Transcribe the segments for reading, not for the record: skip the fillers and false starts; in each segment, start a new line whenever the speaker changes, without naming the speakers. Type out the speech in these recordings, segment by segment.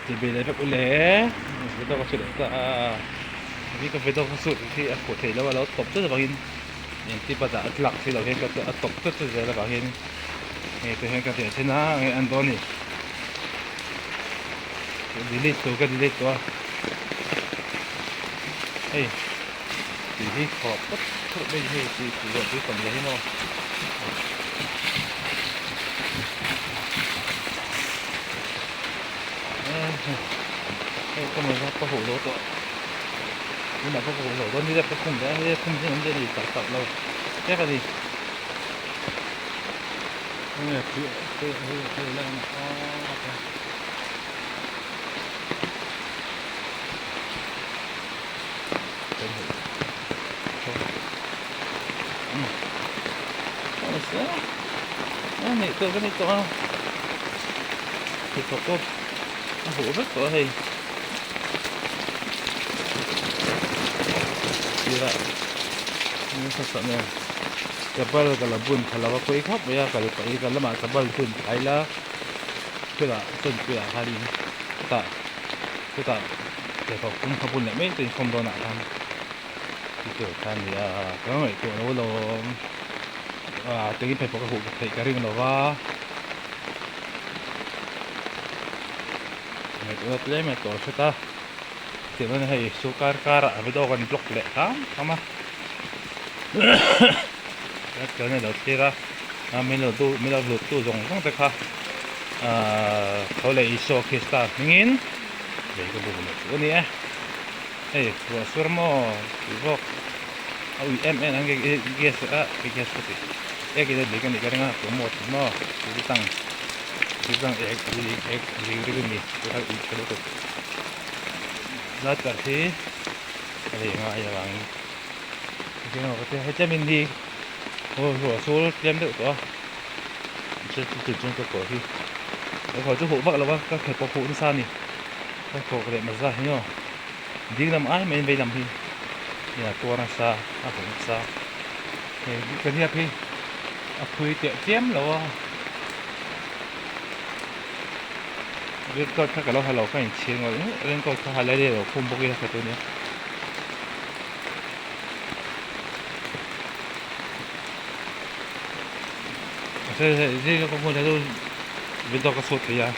Chibai leh vek ule video ka shoot leh ta a hei ka video ka shoot hi a khuh theih loh a lo tawp tlat avangin engti pa dah a tlak si loh hian ka a tawp tlat tlat zel avangin hei tah hian ka tih thin a enge an dawn ni delete tur ka delete tawh a hei tih hi khawh phawt phawt mai hei tih ruah tui tam leh hi maw. Hei ka mawza ka huh lo tawh tunah pawh ka huh lo dawn ni ka khum leh a hei khum hi awmzia nei tak tak lo tek a ni enge hei lai a Nei tawh ka nei tawh a thei thawk pawh a huh vek tawh a hei sirah nasa nen chapal ka la bun thla lo a pawi khawp mai a kal pah hi ka lamah chapal bun thla ila chutah chawnpuiah khanin chutah chutah theikhawk pum kha bun leh mai chu inkhawm dawnah khan ti tur kha a ni a ka ngaihtuah lo alawm ah tengin pheikhawk a huh theih ka ring lo va ngaihtuahna tlem a tawh hret a tichuan hei chu kar karah a video kan block leh hram hram a chuan a lo thlir a min lo du min lo hlut tu zawng zawng te kha ahh tho leh Isua Krista hmingin lei ka buk leh chu a ni e hei ruah sur maw tih bawk a ui em em ang gas a gas ka ti ek in a dik a nih ka ring a tumaw tih maw tih tang tih tang ek ek rik rik a ni tih kha ui tha lutuk lighter hi a lei ngai avangin hei tlemin hi ruah sur tlem deuh tawh a. Chu chuan ka kawr hi ka kawr chu huh vak lo a ka pheikhawk huh nasa a ni ka pheikhawk leh mawza hi aw ding lam ai maiin vei lam hi a tuar nasa a huh nasa hei ka hniak hi a phui teh chiam lo a raincoat kha ka lo ha lo ka inchhir ngawih ngawih raincoat kha ha lai lai lo khum bawk ila ka tun nia. Video ka chhuah thei a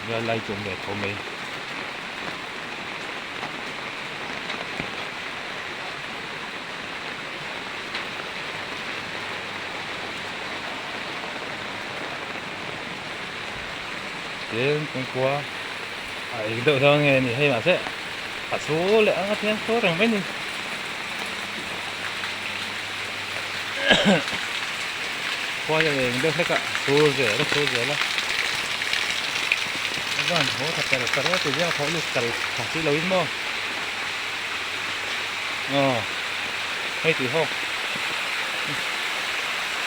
chuan lai chu awm ve tho mai. Tin kawngkhua a eng deuh dawn nge ni hei mahse a chu leh ang a thian fur reng mai ni. Khua hian eng deuh hlek a sur zel a sur zel a a van haw tha per per a tih hian a thaw lut kal tha si lo in maw aw hei tih ho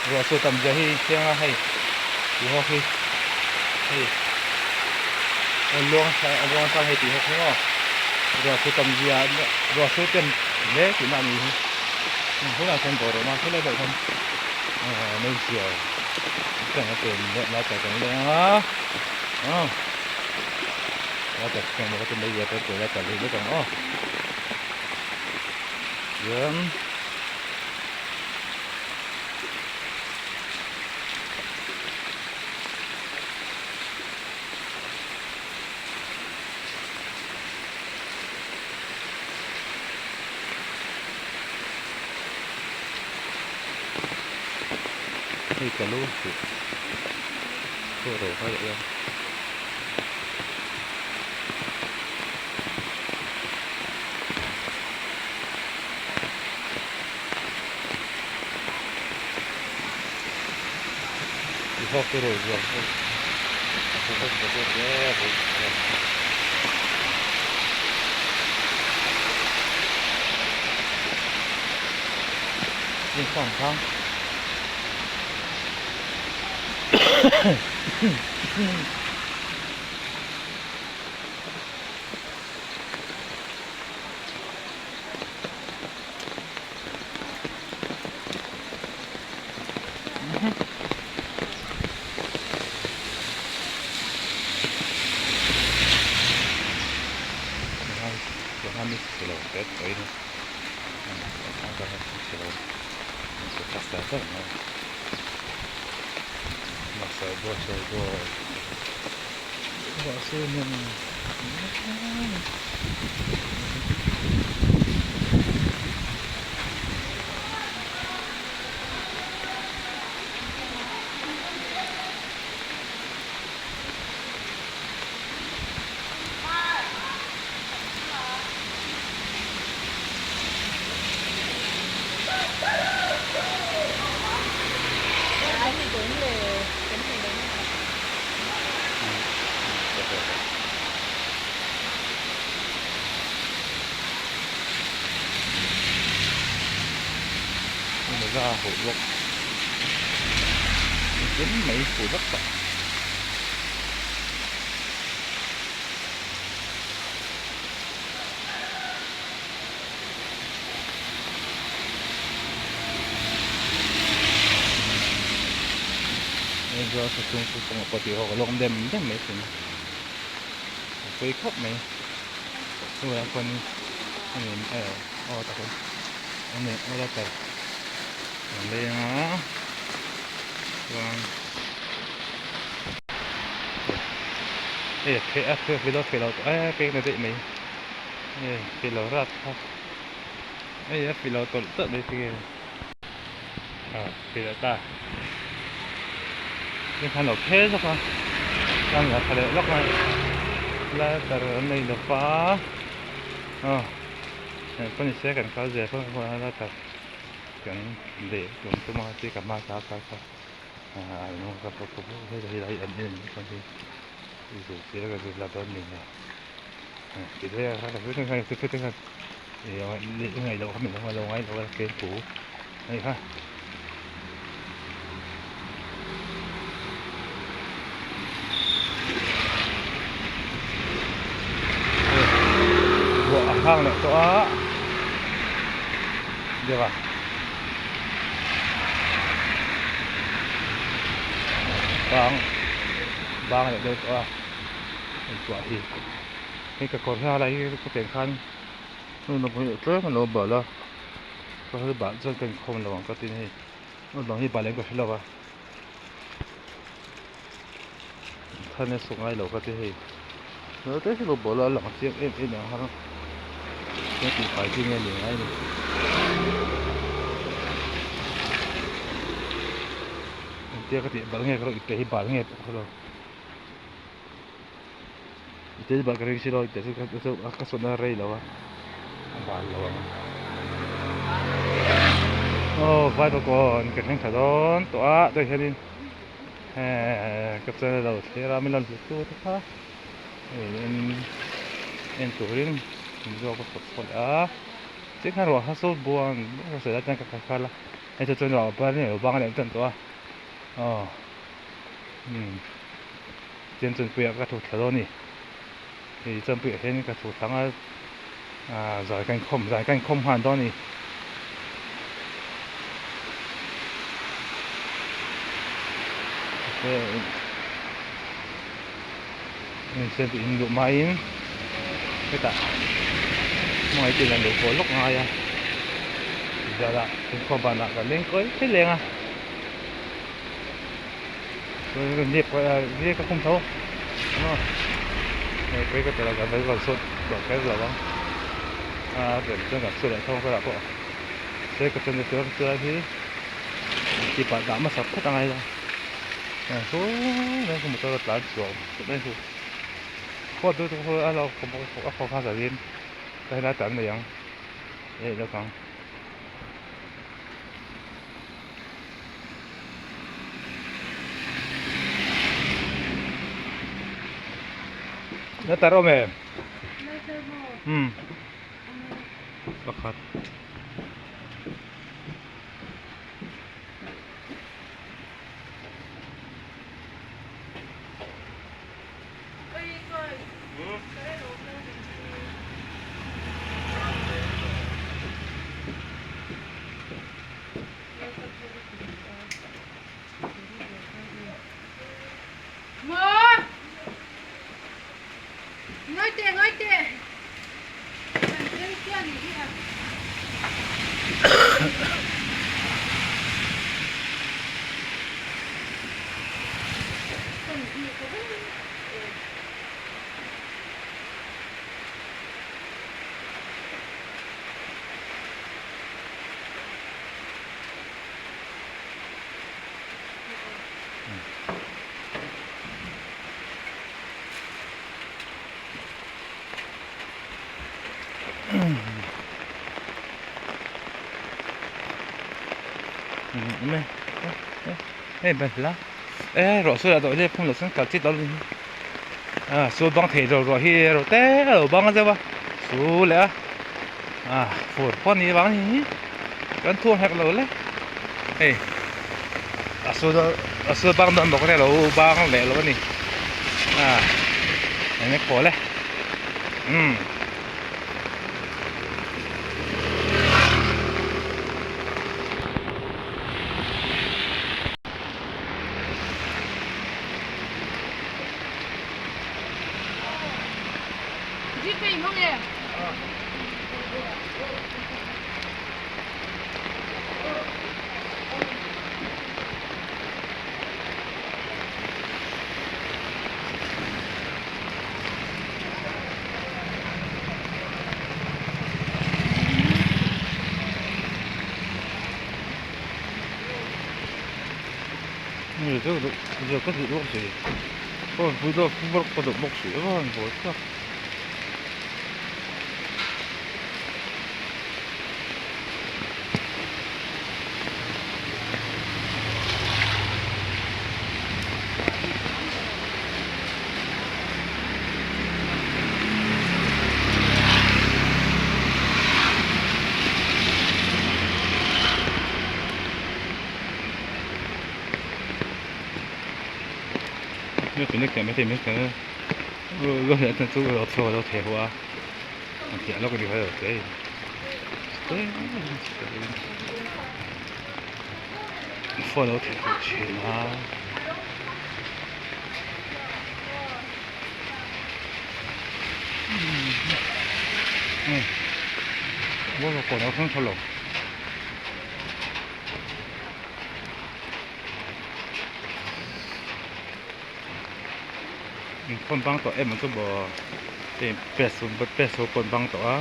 ruah chu tam zia hi chiang a hei tih ho hi hei a luang a luang atang hei tih ho hi maw ruah chu tam zia ruah chu ten hle tihna a ni hi. Hunah chuan dawr a awm a helai pawh hian ahh meizial te ang a pen leh lai tak an leng a aw lai tak chuan bawk a chuan meizial te an lai tak leh bawk ang aw chuan Hei ka lu huh huh ro kha leh a. I hawk te ro zuam hei a huh vek vek vek. Inkhawm thang. khan ni chhe lo tet tawh in a ni chhe lo Engkim mai huh vek tawh. Lawm dem dem mai thin a pawi khawp mai chuvang chuan a ni aw tak a ni aw la tar a leng a chuan hei a pheh a pheh lo pheh lo tawh e pek na daih mai hei pheh lo rat kha hei a pheh lo tawlh tawlh mai tinge a pheh leh ta hei khan lo pheh zawk a chuan a tha leh lawk mai lighter an nei lo va aw engpawh ni se kan kal zel pawh a lighter kan leh tum tum a ti ka hma ta kha kha. Ruah a hang leh tawh a deuh a. Bang bang leh deuh tawh a intuah hi hei ka kawr hna lai hi ka pian khan tlem a lo bal a ka hel bah chuan ka inkhawm lo ang ka ti hei naupang hi bal em ka hre lo a than a suk ngai lo ka ti hei te hi lo bal a a lang chiang em em ang har a tih fai chi nge ni ngai ni. Engtia ka tih bal nge ka lo ipte hi bal nge pawh ka hrelo ipte hi bal ka ring si lo ipte chu ka sawn a rei lo a a bal lo ang aw vai bawk awn ka thleng tha dawn tawh a tah hianin hee ka channel lo thlir a min lo hlut tu te kha hei en en turin min zawk a sawp khawlh a chiah khan ruah kha saw buang ka sawi lai chuan ka khal a. Hei chu chuan ruah par nge bang a lem tan tawh a aw umm chuan chawnpuiah ka thu thla dawn a ni hei chawnpuiah hian ka thu thla ang a ah zai ka inkhawm zai ka inkhawm nghal dawn a ni. In luh hmain hetah hmangaih te hian lo haw lawk ngai a zara inkhawm banah kan leng kawi thei leng a chuan nep nep ka khum tho maw hei pawh hi ka telh a kan van sawt tawh kher lo ang a rem chuan kan chhuah leh tho ang ka lah pawh se ka chuan chuan hi tih pah dah hmasa phawt angai lo. Motor a tlan chhuak mai chu khuat deuh chu a lo a khaw kha zarin ka helai tlan mai ang eh lawk ang. Na tar awm em? Umm pakhat. Awm e hei balhla e ruah sur ah tawh hian phun loh chuan kal chi tawh lo ni a su bang thei lo ruah hi ro te a lo bang zeuh a su leh a a fur pawh a nih vang a ni hi kan thu ang hek lo le hei a su dawn a su bang dawn bawk a lo bang leh lo a ni a eng nge khawl e umm. Phone lo theh fuh thin a. Inkhawm bang tawh em ang chu maw hei press ho pawh an bang tawh a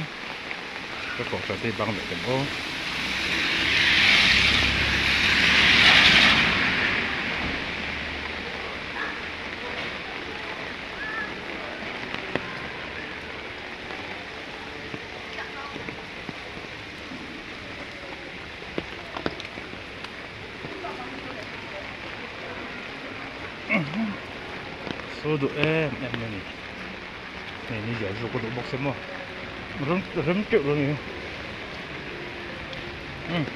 ka kohhran te hi bang leh em aw. Saw duh em em mai a ni hei ni ziah zawk a duh bawk se maw rem rem teuh lo a ni umm.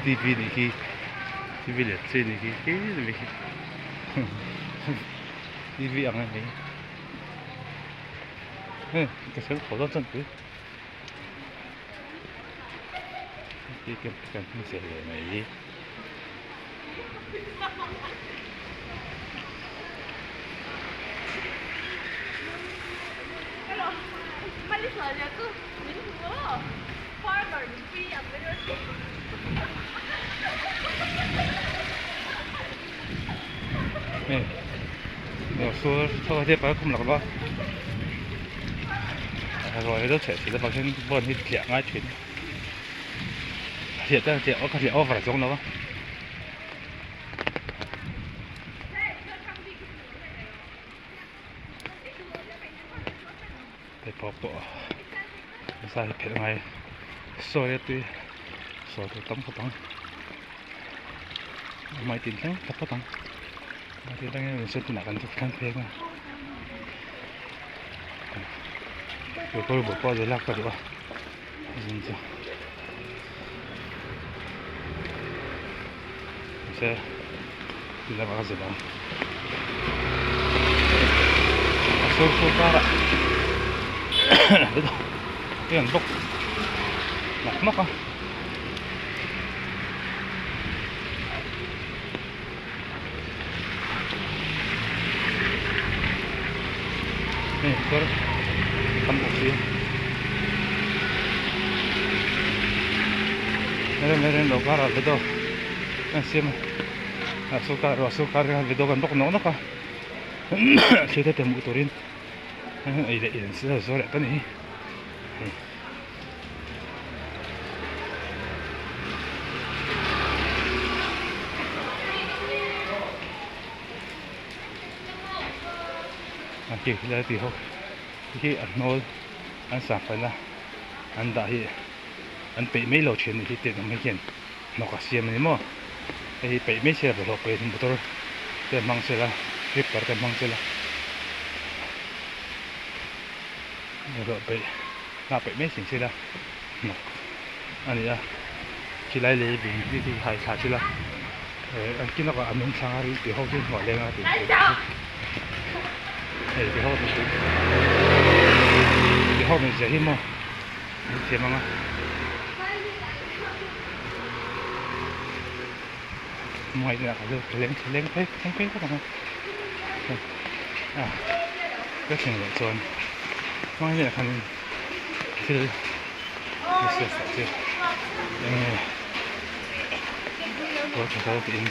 T V nih khi T V leh chi nih khi khi T V ang a ni hei ka sawi khawh dawn chuan tui kan hmu che leh mai. Hei ruah sur chho hi pal khum lak va ruah hi lo chheh thin avang hian ball hi tliah ngai thin a hliah te a hliah over chuang lo a. Hei pawh pawh nasa hi phelh ngai sawi a tui sawi tur tam khawp ang mai tin thleng thla phawt ang mai tin thleng hian tin ah kan thleng phei ang a kekawr bul pawh a lak ka duh a zin chu mahse ti lamah ka zir ang a sur sur karah hei an bawk mak mak a hei motor tam bawk si rem rem lo karah video an siam a. A sawrkar ruah sawrkar te khan video kan bawk nawk nawk a thil te te hmuh turin ei leh in an zuar leh ta ni hi a khi khi lai tih ho khi a hnawl an sangfaina an dah hi an peih mai lo thin a ni hi tih ang mai hian. Hnawk a siam a ni maw hei hi peih mai se la bawlhhlawh peih motor te hmang se la tractor te hmang se la bawlhhlawh peih nghah peih mai sin se la hnawk a ni a khilai lei bing hi khi hai thla se la eh an ki lawkah a meng thlang a ri tih ho khi hmuh leng a tih hei ti ho ti ho mizia hi maw. An thiam ang a. Hmangaihna ah ka lo thleng thleng phei thleng phei vek ang a. A ka thleng leh chuan hmangaihna ah khanin thil hriat chhuah chu eng nge rual tha zo tiin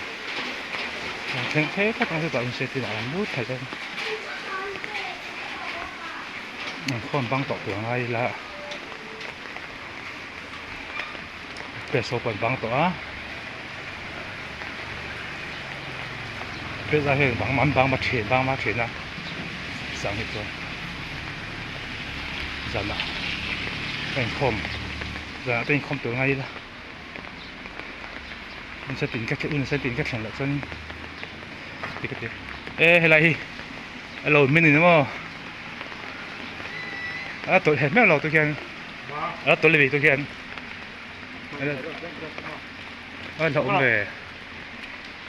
thleng phei vek ang chutah inhriat inah an lut thei dawn. Inkhawm bang tawh tur ngai ila peso pawh an bang tawh a pesa hian bang an bang thin bang hma thin a sang hi chuan zanah ka inkhawm zanah te inkhawm tur ngai ila nasa tin ka nasa tin ka thlen loh chuan ti ka ti e helai hi a lo min in maw a tawlh heh hmel lo tu khian a tawlh ve tu khian a hlauhawm ve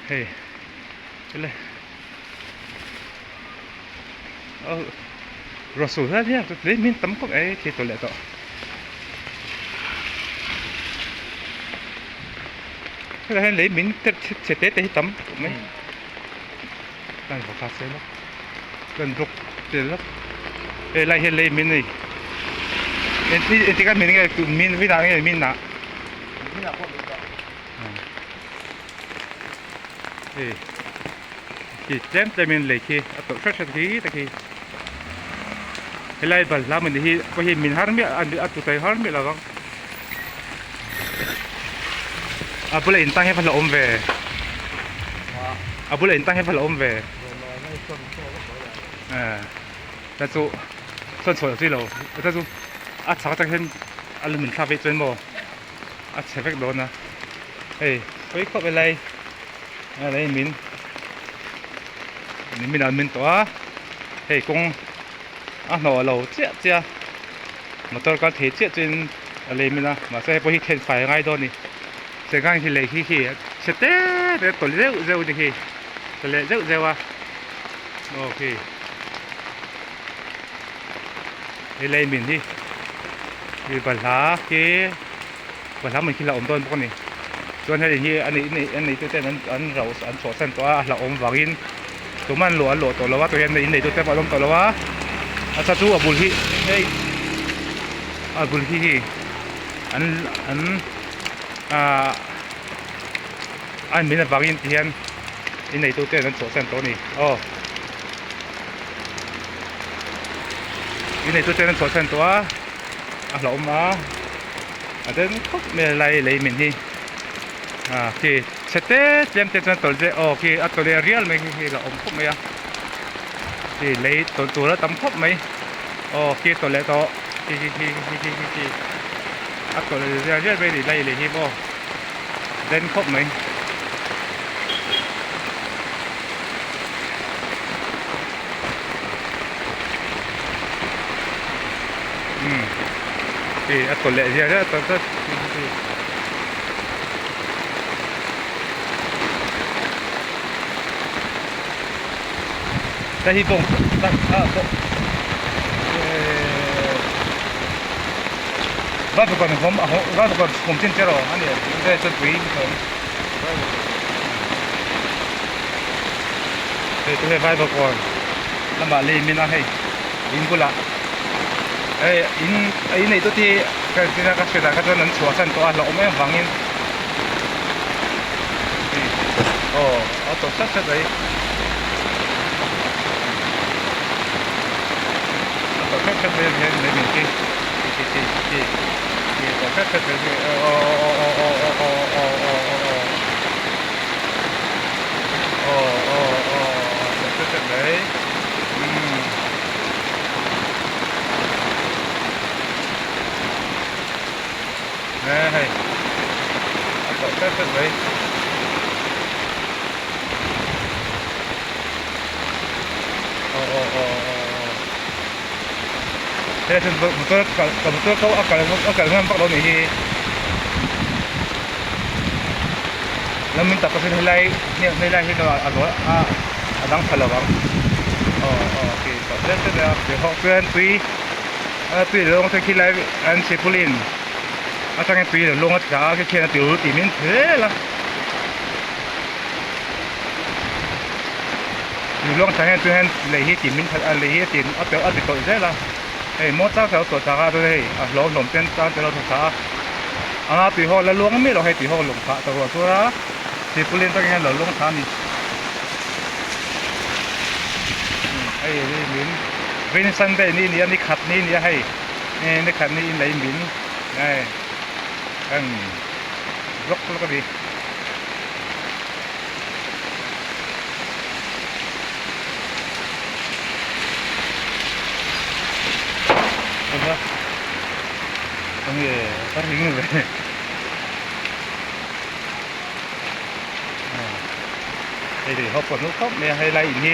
hei ele ruah sur hian hian tui min tam khawp mai thil tawlh leh tawh helai hian lei min chhe te te hi tam khawp mai. Kan va kha se lawk kan bawk tel lawk hei lai hian lei min a ni engtik a min nge min vinah nge min ah hei khi tlem tlem in lei khi a tawlh hret hret khi te khi helai balhla mawni hi pawh hi min har miah a tu tai har miah lo vang A bula in tang hi va la awm ve a bula in tang hi va la awm ve ta chu sawn chhuah zui lo ta chu a chhak atang hian a lu min thlak veih chuan maw a chhe vek dawn a hei pawi khawp helai helai min min an min tawh a hei kawng a hnawh lo chiah chiah a. Motor kal thei chiah chuan a lei min a mahse hei pawh hi then fai a ngai dawn a ni sengkang hi lei khi khi chhe te te tawlh zeuh zeuh a ni khi tawlh leh zeuh zeuh a aw khi hei lei min hi hi balhla khi balhla hmun khi la awm dawn bawk a ni chuan hei hi a nei a neitu ten an an rauh an chhuahsan tawh a a hlauhawm vangin Tuma an luah an luah tawh lo a tawh hian in neitu te pawh an awm tawh lo a a chhan chu a bul hi hei a bul hi hi an an ahh an min avangin ti hian. In neitu ten an chhuahsan tawh a ni aw in neitu ten an chhuahsan tawh a a hlauhawm a a den khawp mai a lai lei min hi ah khi chhe te tlem te chuan tawlh te aw khi a tawlh leh rial mai khi khi a hlauhawm khawp mai a khi lei tawlh tur a tam khawp mai aw khi a tawlh leh tawh khi khi khi khi khi khi khi a tawlh leh rial rial mai a ni lai lei hi maw. Den khawp mai. Umm khi a tawlh leh zia zia tawh tlat Hei hi bawng tak a bawng eeee Vaipakan hawm a vaipakan hawm chin che rawh a ni ve chuan pui hawm hei chu hei vaipakan lamah lei min a hei in bulah hei in a in neih tawt hi ka hriat ah kha chuan an chhuah san tawh a hlauhawm em vangin aw a tawp sat sat mai a tawp sat sat mai hian mai min khi khi khi khi khi khi a tawp sat sat mai khi aw aw aw aw aw aw aw aw aw aw aw aw aw aw a tawp sat sat mai umm hei a tawp sat sat mai. Aw aw aw aw aw he chuan motor kal ka motor ko a kal a kal ngam vak lo nih hi lam min tak pawh helai helai hi a zawl a a dang tha lo ang aw aw khi tawh hle hle mai a hawk chuan tui a tui lo lawng te khi lai an sipulin atangin tui lo lawng a tla a khi khian a ti ru tih min hle a. Luang thla hian chuan lei hi tih min a lei hi a tih a tawlh a ti tawlh zel a hei maw chang chang tawlh thla kha chuan hei a hlawm hlawm ten tan te lo tha thla a anga tui ho la luang miah lo hei tui ho lawng thlah ta ruah chu a thirpulin atangin hian lo luang thla a ni hei hi min vin sunday ni a ni a ni khat ni a ni a hei ni khat ni in lei min hei kan vlog lawk a ni. Enge ka ring ve hei lei ho pawh hnu khawp mai a hei lai in hi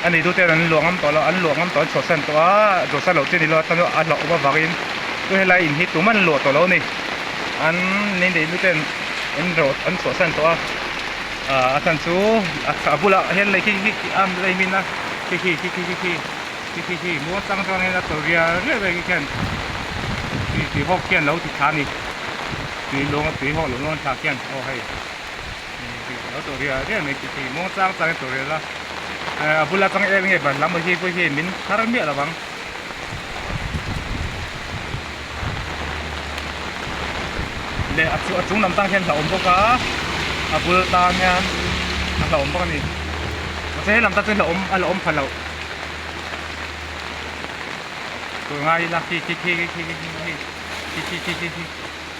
a neitu ten an luah ngam tawh lo an luah ngam tawh an chhuahsan tawh a chhuahsan loh chi a ni lo a chuan a hlauhawm avangin chu helai in hi tumah an luah tawh lo a ni an neitu ten an rawh an chhuahsan tawh a ah a chhan chu a bulah hian lei khi khi a lei min a khi khi khi khi khi khi khi khi muang chang chuan in a tawlh rial rial mai khi khian tui tui hawk khian lo ti thla a ni tui luang a tui hawk lo luang thla khian aw hei lo tawlh rial rial mai khi khi muang chang chang in a tawlh rial a a bula chang em nge ban lam hi pawh hi min thar miah lo vang. Leh a chu a chung lam tang hian hlauhawm bawk a a bul tan hian a hlauhawm bawk a ni mahse he lam tan chuan hlauhawm a hlauhawm pha loh tur ngai ila khi khi khi khi khi khi khi khi khi khi khi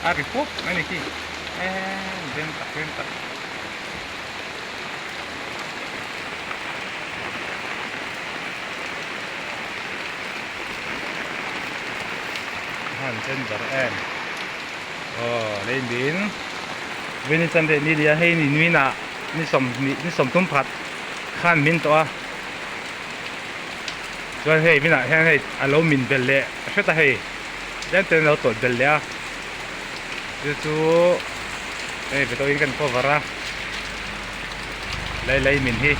a ri pawp mai a ni khi eee den tak den tak. Han chen ber em aw lei min vawin chuan leh ni nia hei ni nuinah ni sawmhnih ni sawmthum pakhat khan min tawh a chuan hei minah hian hei a lo min belh leh hret a hei tlem te an lo tawlh belh leh a chu chu hei ve tawhin kan cover a lei lei min hi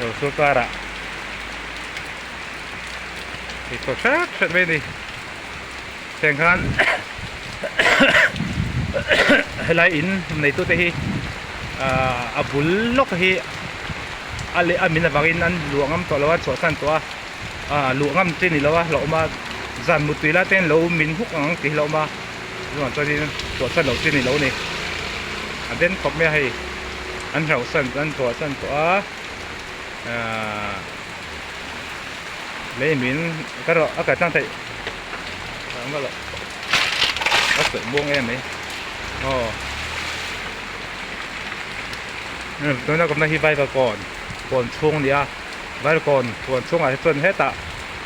lo sur karah. Hei thaw hret hret mai a ni tiang khan helai in neitu te hi ahh a bul lawk hi a leh a min avangin an luah ngam tawh lo a chhuahsan tawh a ahh luah ngam chi a ni lo a hlauhawm a zan mutui lai te hian lo min huk ang tih hi a hlauhawm a chuvang chuanin chhuahsan loh chi a ni lo a ni a den khawp mai a hei. An hlauhsan an chhuahsan tawh a ahh lei min ka rawh a kaltlang theih a sawi muang em mai aw tuna ka awmna hi vaivakawn kawn chhung a ni a vaivakawn kawn chhungah hi chuan hetah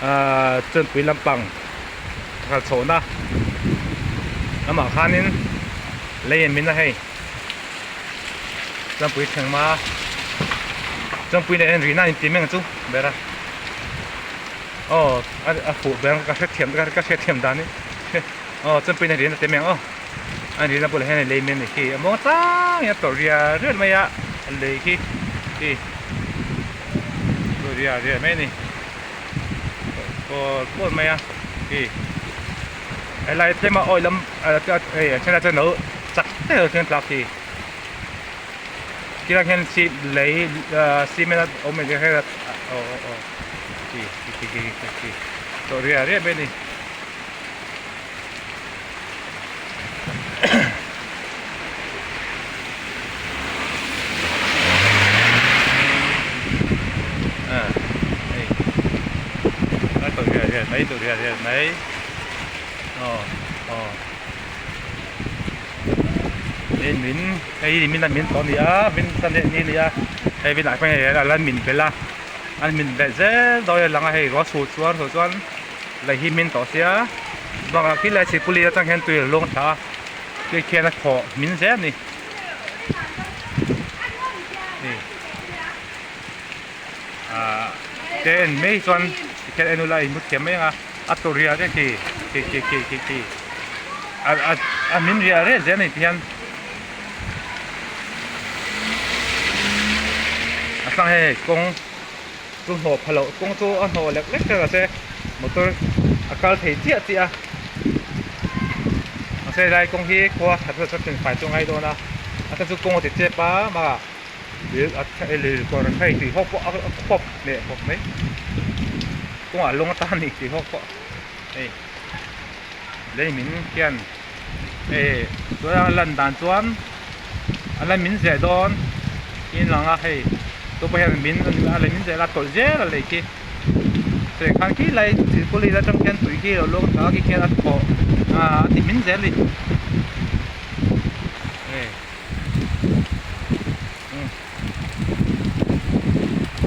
ahh chawlhpui lampang kal chhohna lamah khanin lei an min a hei. Champui thleng hma Champui leh en rihna inti meng chu ber a aw a fuh ber ka hrethiam ka hriatthiam dan hi aw Champui leh rihna ti meng aw a rihna bulah hian lei men khi a muang chang in a tawrh rial rial mai a lei khi khi tawrh rial rial mai a ni tawrh pawl pawl mai a khi helai tlema awi lam hei a thenah chuan lo chak deuh hian tlak hi tilai hian si lei cement a awm mai hian aw aw aw khi khi khi khi khi tawh riah riah mai a ni. A tawh riah riah mai tawh riah riah mai aw aw hei min hei hi min a min tawh a ni a min san leh ni a ni a hei vinah hian hei a la min belh a an min belh zel dawn a lang a hei ruah sur chuan ruah chuan lei hi min tawh sia bakah khi lai sikul atang hian tui a luang thla a tui khian a thaw min zel a ni. Ahh te en mai chuan tikhian en ula in hmu thiam mai ang a a tawrh riah riah khi khi khi khi khi khi a a a min riah riah zel a ni tikhian a hrang hei kawng chu hnawh pha loh kawng chu a hnawh lek lek vel se motor a kal thei chiah chiah a mahse helai kawng hi khua that chuan fai chu a ngai dawn a a chhan chu kawng a ti chep a bakah Lil kawr hei tih ho pawh a khuap leh khawp mai kawngah lung atan a ni tih ho pawh hei lei min khian hei tuna a lan dan chuan a la min zeh dawn in lang a hei tupawh hian min a la min zeh a tawlh zel a lei khi chutah khan khi lai thilpawlih atang khian tui khi a lo luang thla a khi khian a thaw a ti min zel a ni hei.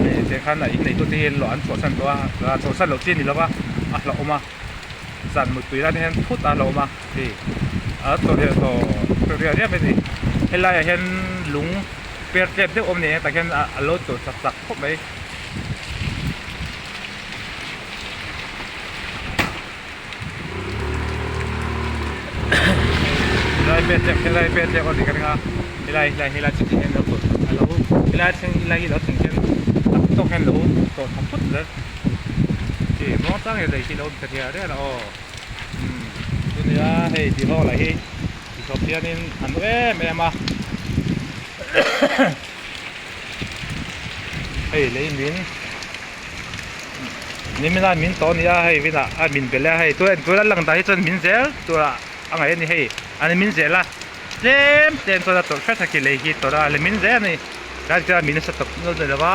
Hei te khan a innei tute hi an chhuahsan tawh a chhuahsan loh chi a ni lo va a hlauhawm a zan mutpui lai te hian phut a hlauhawm a hei a tawrh riah tawh tawrh riah riah mai a ni helaiah hian lung per tlep deuh awm a ni a tah hian a lo tawrh chak chak khawp mai. Helai vel te helai vel te aw ni ka ring a helai helai helai chu ti hian lo tawlh a lo helai thleng helai hi lo thleng hian tak tawk hian lo tawlh thla phut zel chi muang chang hi lei hi lo ta riah riah la aw umm chunia hei ti ho lah hi ti khawp hianin an nu em em a hei lei min. Nimina min tawh a ni a hei vinah a min belh a hei tuna tuna lang dan hi chuan min zel turah a ngaih a ni hei an min zel a tlem tlem chuan a tawrh hret a khi lei hi tawrh a min zel a ni tlai chuan min nasa tawp ni lo va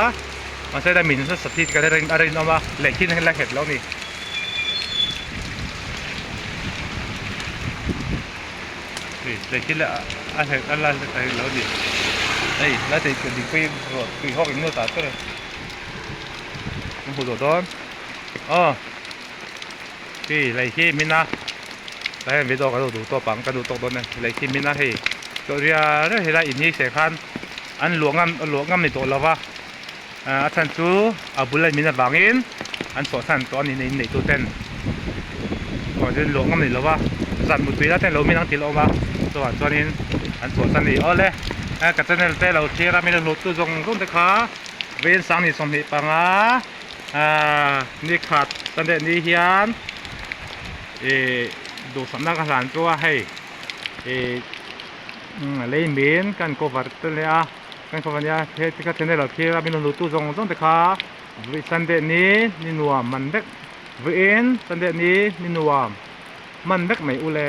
mahse la min nasa hi ka a rinawm a lei khi la nghet lo a ni. Lei khi la a nghet a la nghet lo a ni hei la dingpui tui hawk in lut ah ber. An hmu duh dawn aw khi lei khi min a tlai hian video ka lo duh tawp ang ka duh tawk dawn e lei khi min a hei tawh ria ria helai in hi seh khan an luah ngam luah ngam ni tawh lo va a chhan chu a bul a min avangin an chhuahsan tawh a ni in neih tu ten aw chuan luah ngam ni lo va zan mutui lai ten lo min ang ti lo awm a chuvang chuanin an chhuahsan a ni awle ka channel te lo thlir a min lo hlut tu zawng zawng te kha. Vawiin sang ni 25 aaa ni khat tan leh ni hian ih duhsakna ka hlan chu a hei ih lei min kan cover te leh a kan cover nia he ti kha channel ah thlir a min rawn luhtu zawng zawng te kha vawiin sunday ni ni nuam man vek vawiin sunday ni ni nuam man vek mai ule.